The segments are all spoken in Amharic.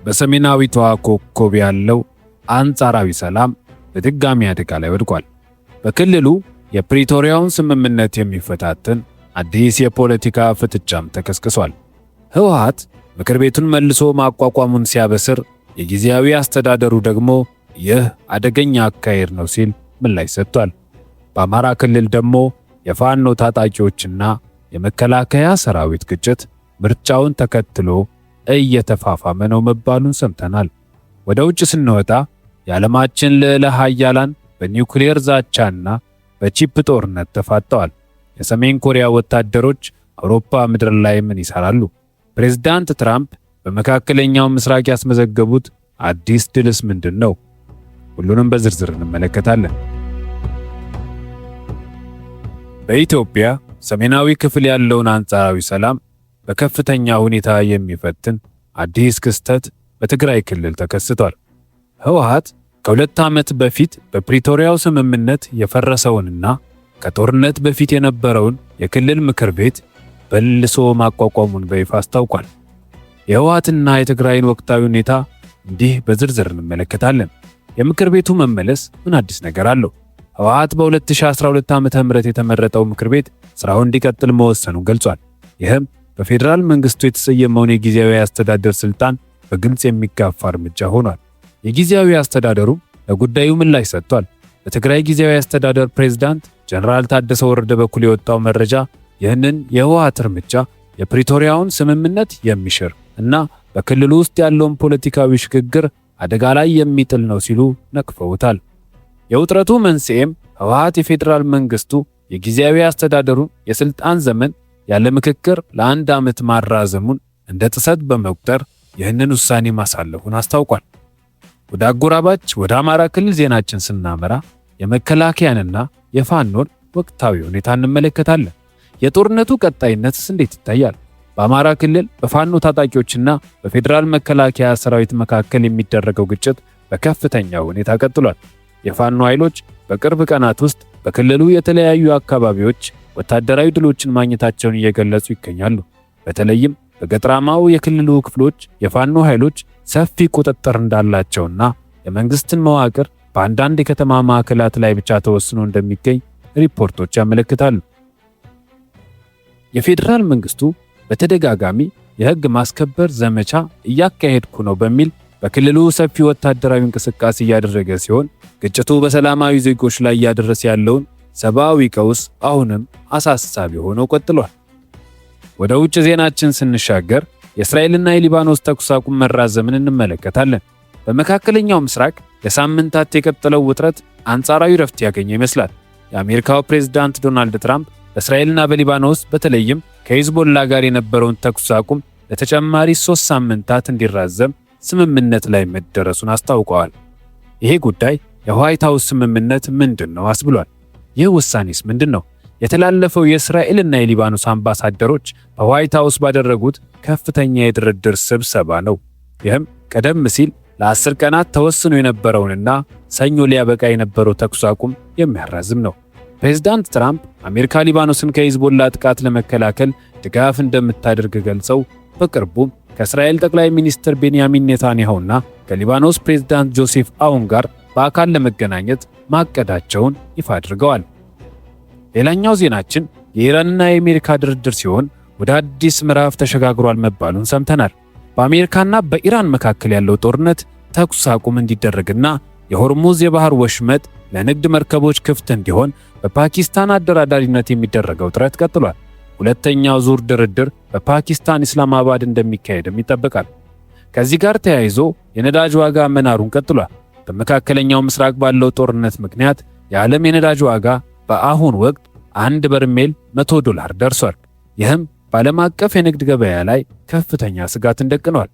በሰሜናዊቷ ኮከብ ያለው አንጻራዊ ሰላም በድጋሚ አደጋ ላይ ወድቋል። በክልሉ የፕሪቶሪያውን ስምምነት የሚፈታተን አዲስ የፖለቲካ ፍጥጫም ተቀስቅሷል። ህወሓት ምክር ቤቱን መልሶ ማቋቋሙን ሲያበስር፣ የጊዜያዊ አስተዳደሩ ደግሞ ይህ አደገኛ አካሄድ ነው ሲል ምላሽ ሰጥቷል። በአማራ ክልል ደግሞ የፋኖ ታጣቂዎችና የመከላከያ ሰራዊት ግጭት ምርጫውን ተከትሎ እየተፋፋመ ነው መባሉን ሰምተናል። ወደ ውጭ ስንወጣ የዓለማችን ልዕለ ሀያላን በኒውክሌር ዛቻና በቺፕ ጦርነት ተፋጠዋል። የሰሜን ኮሪያ ወታደሮች አውሮፓ ምድር ላይ ምን ይሰራሉ? ፕሬዝዳንት ትራምፕ በመካከለኛው ምስራቅ ያስመዘገቡት አዲስ ድልስ ምንድን ነው? ሁሉንም በዝርዝር እንመለከታለን። በኢትዮጵያ ሰሜናዊ ክፍል ያለውን አንጻራዊ ሰላም በከፍተኛ ሁኔታ የሚፈትን አዲስ ክስተት በትግራይ ክልል ተከስቷል። ህወሓት ከ2 ዓመት በፊት በፕሪቶሪያው ስምምነት የፈረሰውንና ከጦርነት በፊት የነበረውን የክልል ምክር ቤት መልሶ ማቋቋሙን በይፋ አስታውቋል። የህወሓትና የትግራይን ወቅታዊ ሁኔታ እንዲህ በዝርዝር እንመለከታለን። የምክር ቤቱ መመለስ ምን አዲስ ነገር አለው? ህወሓት በ2012 ዓ.ም የተመረጠው ምክር ቤት ስራውን እንዲቀጥል መወሰኑን ገልጿል። ይህም በፌዴራል መንግስቱ የተሰየመውን የጊዜያዊ አስተዳደር ስልጣን በግልጽ የሚጋፋ እርምጃ ሆኗል። የጊዜያዊ አስተዳደሩ ለጉዳዩ ምላሽ ሰጥቷል። በትግራይ ጊዜያዊ አስተዳደር ፕሬዝዳንት ጀነራል ታደሰ ወረደ በኩል የወጣው መረጃ ይህንን የህወሓት እርምጃ የፕሪቶሪያውን ስምምነት የሚሽር እና በክልሉ ውስጥ ያለውን ፖለቲካዊ ሽግግር አደጋ ላይ የሚጥል ነው ሲሉ ነቅፈውታል። የውጥረቱ መንስኤም ህወሓት የፌዴራል መንግስቱ የጊዜያዊ አስተዳደሩን የስልጣን ዘመን ያለ ምክክር ለአንድ ዓመት ማራዘሙን እንደ ጥሰት በመቁጠር ይህንን ውሳኔ ማሳለፉን አስታውቋል። ወደ አጎራባች ወደ አማራ ክልል ዜናችን ስናመራ የመከላከያንና የፋኖን ወቅታዊ ሁኔታ እንመለከታለን። የጦርነቱ ቀጣይነትስ እንዴት ይታያል? በአማራ ክልል በፋኖ ታጣቂዎችና በፌዴራል መከላከያ ሰራዊት መካከል የሚደረገው ግጭት በከፍተኛ ሁኔታ ቀጥሏል። የፋኖ ኃይሎች በቅርብ ቀናት ውስጥ በክልሉ የተለያዩ አካባቢዎች ወታደራዊ ድሎችን ማግኘታቸውን እየገለጹ ይገኛሉ። በተለይም በገጠራማው የክልሉ ክፍሎች የፋኖ ኃይሎች ሰፊ ቁጥጥር እንዳላቸውና የመንግስትን መዋቅር በአንዳንድ የከተማ ማዕከላት ላይ ብቻ ተወስኖ እንደሚገኝ ሪፖርቶች ያመለክታሉ። የፌዴራል መንግስቱ በተደጋጋሚ የህግ ማስከበር ዘመቻ እያካሄድኩ ነው በሚል በክልሉ ሰፊ ወታደራዊ እንቅስቃሴ እያደረገ ሲሆን፣ ግጭቱ በሰላማዊ ዜጎች ላይ እያደረሰ ያለውን ሰብአዊ ቀውስ አሁንም አሳሳቢ ሆኖ ቀጥሏል። ወደ ውጭ ዜናችን ስንሻገር የእስራኤልና የሊባኖስ ተኩስ አቁም መራዘምን እንመለከታለን። በመካከለኛው ምስራቅ ለሳምንታት የቀጠለው ውጥረት አንጻራዊ ረፍት ያገኘ ይመስላል። የአሜሪካው ፕሬዝዳንት ዶናልድ ትራምፕ በእስራኤልና በሊባኖስ በተለይም ከሂዝቦላ ጋር የነበረውን ተኩስ አቁም ለተጨማሪ 3 ሳምንታት እንዲራዘም ስምምነት ላይ መደረሱን አስታውቀዋል። ይሄ ጉዳይ የዋይት ሃውስ ስምምነት ምንድን ነው አስብሏል። ይህ ውሳኔስ ምንድን ነው? የተላለፈው የእስራኤልና የሊባኖስ አምባሳደሮች በዋይት ሃውስ ባደረጉት ከፍተኛ የድርድር ስብሰባ ነው። ይህም ቀደም ሲል ለ10 ቀናት ተወስኖ የነበረውንና ሰኞ ሊያበቃ የነበረው ተኩስ አቁም የሚያራዝም ነው። ፕሬዝዳንት ትራምፕ አሜሪካ ሊባኖስን ከሂዝቦላ ጥቃት ለመከላከል ድጋፍ እንደምታደርግ ገልጸው፣ በቅርቡም ከእስራኤል ጠቅላይ ሚኒስትር ቤንያሚን ኔታንያሁና ከሊባኖስ ፕሬዝዳንት ጆሴፍ አውን ጋር በአካል ለመገናኘት ማቀዳቸውን ይፋ አድርገዋል። ሌላኛው ዜናችን የኢራንና የአሜሪካ ድርድር ሲሆን ወደ አዲስ ምዕራፍ ተሸጋግሯል መባሉን ሰምተናል። በአሜሪካና በኢራን መካከል ያለው ጦርነት ተኩስ አቁም እንዲደረግና የሆርሙዝ የባህር ወሽመጥ ለንግድ መርከቦች ክፍት እንዲሆን በፓኪስታን አደራዳሪነት የሚደረገው ጥረት ቀጥሏል። ሁለተኛው ዙር ድርድር በፓኪስታን ኢስላማባድ እንደሚካሄድም ይጠበቃል። ከዚህ ጋር ተያይዞ የነዳጅ ዋጋ መናሩን ቀጥሏል። በመካከለኛው ምስራቅ ባለው ጦርነት ምክንያት የዓለም የነዳጅ ዋጋ በአሁን ወቅት አንድ በርሜል $100 ደርሷል። ይህም በዓለም አቀፍ የንግድ ገበያ ላይ ከፍተኛ ስጋትን ደቅኗል።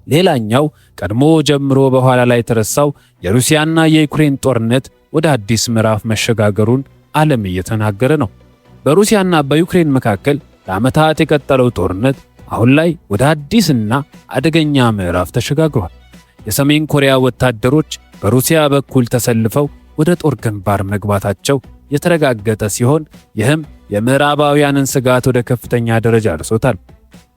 ሌላኛው ቀድሞ ጀምሮ በኋላ ላይ የተረሳው የሩሲያና የዩክሬን ጦርነት ወደ አዲስ ምዕራፍ መሸጋገሩን ዓለም እየተናገረ ነው። በሩሲያና በዩክሬን መካከል ለዓመታት የቀጠለው ጦርነት አሁን ላይ ወደ አዲስና አደገኛ ምዕራፍ ተሸጋግሯል። የሰሜን ኮሪያ ወታደሮች በሩሲያ በኩል ተሰልፈው ወደ ጦር ግንባር መግባታቸው የተረጋገጠ ሲሆን፣ ይህም የምዕራባውያንን ስጋት ወደ ከፍተኛ ደረጃ አድርሶታል።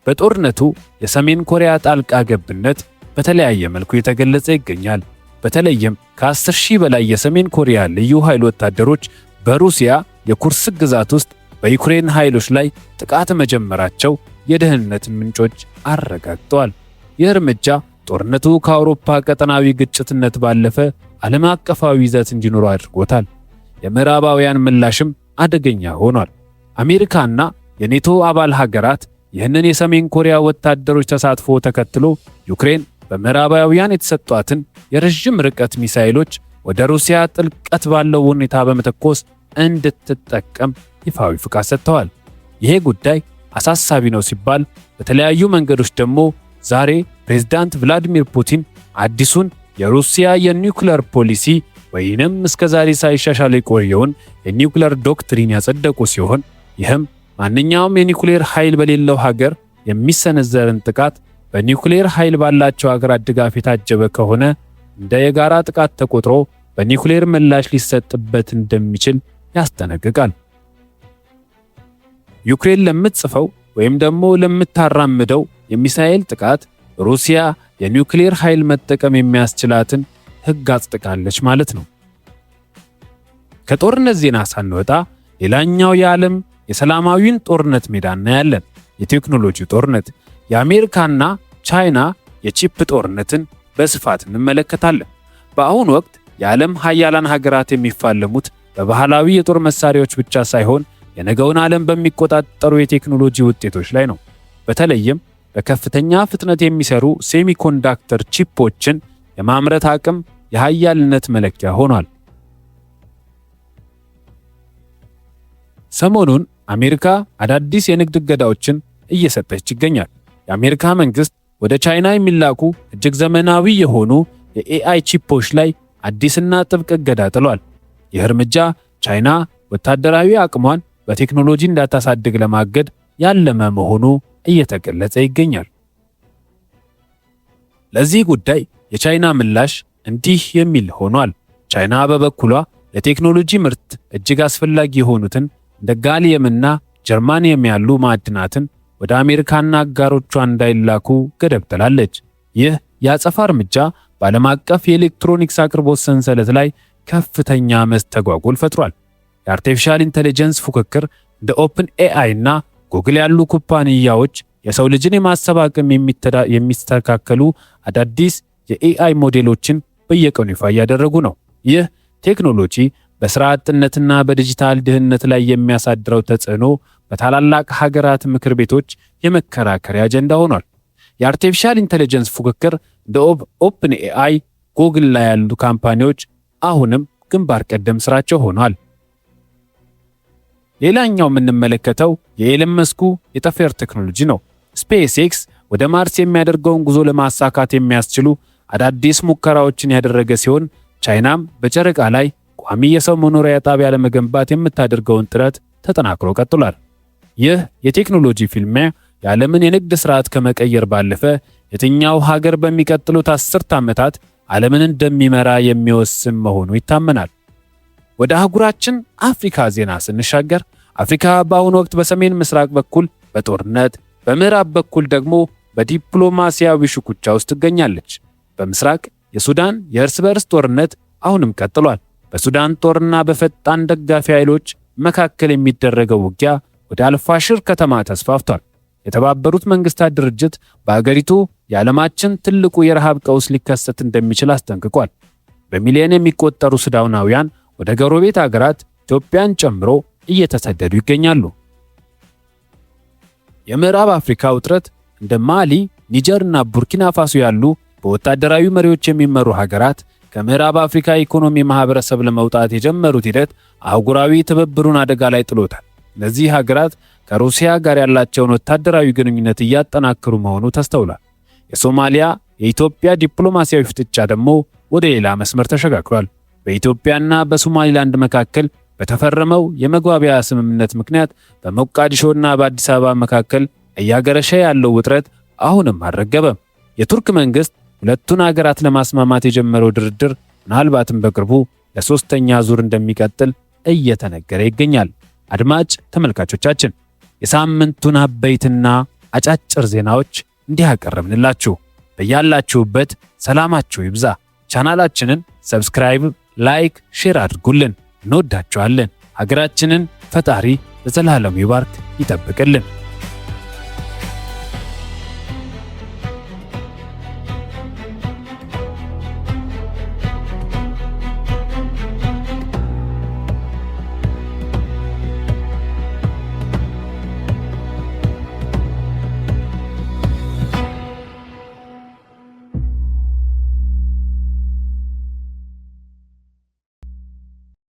በጦርነቱ የሰሜን ኮሪያ ጣልቃ ገብነት በተለያየ መልኩ የተገለጸ ይገኛል። በተለይም ከ10,000 በላይ የሰሜን ኮሪያ ልዩ ኃይል ወታደሮች በሩሲያ የኩርስክ ግዛት ውስጥ በዩክሬን ኃይሎች ላይ ጥቃት መጀመራቸው የደህንነት ምንጮች አረጋግጠዋል። ይህ እርምጃ ጦርነቱ ከአውሮፓ ቀጠናዊ ግጭትነት ባለፈ ዓለም አቀፋዊ ይዘት እንዲኖረው አድርጎታል። የምዕራባውያን ምላሽም አደገኛ ሆኗል። አሜሪካና የኔቶ አባል ሀገራት ይህንን የሰሜን ኮሪያ ወታደሮች ተሳትፎ ተከትሎ ዩክሬን በምዕራባውያን የተሰጧትን የረዥም ርቀት ሚሳኤሎች ወደ ሩሲያ ጥልቀት ባለው ሁኔታ በመተኮስ እንድትጠቀም ይፋዊ ፍቃድ ሰጥተዋል። ይሄ ጉዳይ አሳሳቢ ነው ሲባል በተለያዩ መንገዶች ደግሞ ዛሬ ፕሬዝዳንት ቭላዲሚር ፑቲን አዲሱን የሩሲያ የኒውክለር ፖሊሲ ወይንም እስከዛሬ ሳይሻሻል የቆየውን የኒውክለር ዶክትሪን ያጸደቁ ሲሆን፣ ይህም ማንኛውም የኒውክሌር ኃይል በሌለው ሀገር የሚሰነዘርን ጥቃት በኒውክሌር ኃይል ባላቸው ሀገራት ድጋፍ የታጀበ ከሆነ እንደ የጋራ ጥቃት ተቆጥሮ በኒውክሌር ምላሽ ሊሰጥበት እንደሚችል ያስጠነቅቃል። ዩክሬን ለምትጽፈው ወይም ደግሞ ለምታራምደው የሚሳኤል ጥቃት ሩሲያ የኒውክሌር ኃይል መጠቀም የሚያስችላትን ሕግ አጽድቃለች ማለት ነው። ከጦርነት ዜና ሳንወጣ ሌላኛው የዓለም የሰላማዊን ጦርነት ሜዳ እናያለን። የቴክኖሎጂ ጦርነት፣ የአሜሪካና ቻይና የቺፕ ጦርነትን በስፋት እንመለከታለን። በአሁኑ ወቅት የዓለም ሀያላን ሀገራት የሚፋለሙት በባህላዊ የጦር መሳሪያዎች ብቻ ሳይሆን የነገውን ዓለም በሚቆጣጠሩ የቴክኖሎጂ ውጤቶች ላይ ነው። በተለይም በከፍተኛ ፍጥነት የሚሰሩ semiconductor ቺፖችን የማምረት አቅም የሀያልነት መለኪያ ሆኗል። ሰሞኑን አሜሪካ አዳዲስ የንግድ እገዳዎችን እየሰጠች ይገኛል። የአሜሪካ መንግስት ወደ ቻይና የሚላኩ እጅግ ዘመናዊ የሆኑ የ AI ቺፖች ላይ አዲስና ጥብቅ እገዳ ጥሏል። ይህ እርምጃ ቻይና ወታደራዊ አቅሟን በቴክኖሎጂ እንዳታሳድግ ለማገድ ያለመ መሆኑ እየተገለጸ ይገኛል። ለዚህ ጉዳይ የቻይና ምላሽ እንዲህ የሚል ሆኗል። ቻይና በበኩሏ ለቴክኖሎጂ ምርት እጅግ አስፈላጊ የሆኑትን እንደ ጋሊየምና ጀርማኒየም ያሉ ማዕድናትን ወደ አሜሪካና አጋሮቿ እንዳይላኩ ገደብ ጥላለች። ይህ የአጸፋ እርምጃ በዓለም አቀፍ የኤሌክትሮኒክስ አቅርቦት ሰንሰለት ላይ ከፍተኛ መስተጓጎል ፈጥሯል። የ artificial intelligence ፉክክር እንደ OpenAI እና ጉግል ያሉ ኩባንያዎች የሰው ልጅን የማሰብ አቅም የሚስተካከሉ አዳዲስ የ AI ሞዴሎችን በየቀኑ ይፋ እያደረጉ ነው። ይህ ቴክኖሎጂ በሥራ አጥነትና በዲጂታል ድህነት ላይ የሚያሳድረው ተጽዕኖ በታላላቅ ሀገራት ምክር ቤቶች የመከራከሪያ አጀንዳ ሆኗል። የ artificial intelligence ፉክክር እንደ OpenAI፣ ጉግል ላይ ያሉ company ዎች አሁንም ግንባር ቀደም ስራቸው ሆኗል። ሌላኛው የምንመለከተው የኤለን መስኩ የጠፈር ቴክኖሎጂ ነው። SpaceX ወደ ማርስ የሚያደርገውን ጉዞ ለማሳካት የሚያስችሉ አዳዲስ ሙከራዎችን ያደረገ ሲሆን፣ ቻይናም በጨረቃ ላይ ቋሚ የሰው መኖሪያ ጣቢያ ለመገንባት የምታደርገውን ጥረት ተጠናክሮ ቀጥሏል። ይህ የቴክኖሎጂ ፍልሚያ የዓለምን የንግድ ስርዓት ከመቀየር ባለፈ የትኛው ሀገር በሚቀጥሉት 10 ዓመታት ዓለምን እንደሚመራ የሚወስን መሆኑ ይታመናል። ወደ አህጉራችን አፍሪካ ዜና ስንሻገር አፍሪካ በአሁኑ ወቅት በሰሜን ምስራቅ በኩል በጦርነት፣ በምዕራብ በኩል ደግሞ በዲፕሎማሲያዊ ሽኩቻ ውስጥ ትገኛለች። በምስራቅ የሱዳን የእርስ በእርስ ጦርነት አሁንም ቀጥሏል። በሱዳን ጦርና በፈጣን ደጋፊ ኃይሎች መካከል የሚደረገው ውጊያ ወደ አልፋሽር ከተማ ተስፋፍቷል። የተባበሩት መንግስታት ድርጅት በአገሪቱ የዓለማችን ትልቁ የረሃብ ቀውስ ሊከሰት እንደሚችል አስጠንቅቋል። በሚሊዮን የሚቆጠሩ ሱዳናውያን ወደ ጎረቤት አገራት ኢትዮጵያን ጨምሮ እየተሰደዱ ይገኛሉ። የምዕራብ አፍሪካ ውጥረት እንደ ማሊ፣ ኒጀር እና ቡርኪና ፋሶ ያሉ በወታደራዊ መሪዎች የሚመሩ ሀገራት ከምዕራብ አፍሪካ ኢኮኖሚ ማህበረሰብ ለመውጣት የጀመሩት ሂደት አህጉራዊ ትብብሩን አደጋ ላይ ጥሎታል። እነዚህ ሀገራት ከሩሲያ ጋር ያላቸውን ወታደራዊ ግንኙነት እያጠናከሩ መሆኑ ተስተውሏል። የሶማሊያ የኢትዮጵያ ዲፕሎማሲያዊ ፍጥጫ ደግሞ ወደ ሌላ መስመር ተሸጋግሯል። በኢትዮጵያና በሶማሊላንድ መካከል በተፈረመው የመግባቢያ ስምምነት ምክንያት በሞቃዲሾና በአዲስ አበባ መካከል እያገረሸ ያለው ውጥረት አሁንም አልረገበም። የቱርክ መንግስት ሁለቱን አገራት ለማስማማት የጀመረው ድርድር ምናልባትም በቅርቡ ለሶስተኛ ዙር እንደሚቀጥል እየተነገረ ይገኛል። አድማጭ ተመልካቾቻችን፣ የሳምንቱን አበይትና አጫጭር ዜናዎች እንዲህ አቀረብንላችሁ። በያላችሁበት ሰላማችሁ ይብዛ። ቻናላችንን subscribe፣ like፣ share አድርጉልን። እንወዳችኋለን። ሀገራችንን ፈጣሪ ለዘላለሙ ይባርክ ይጠብቅልን።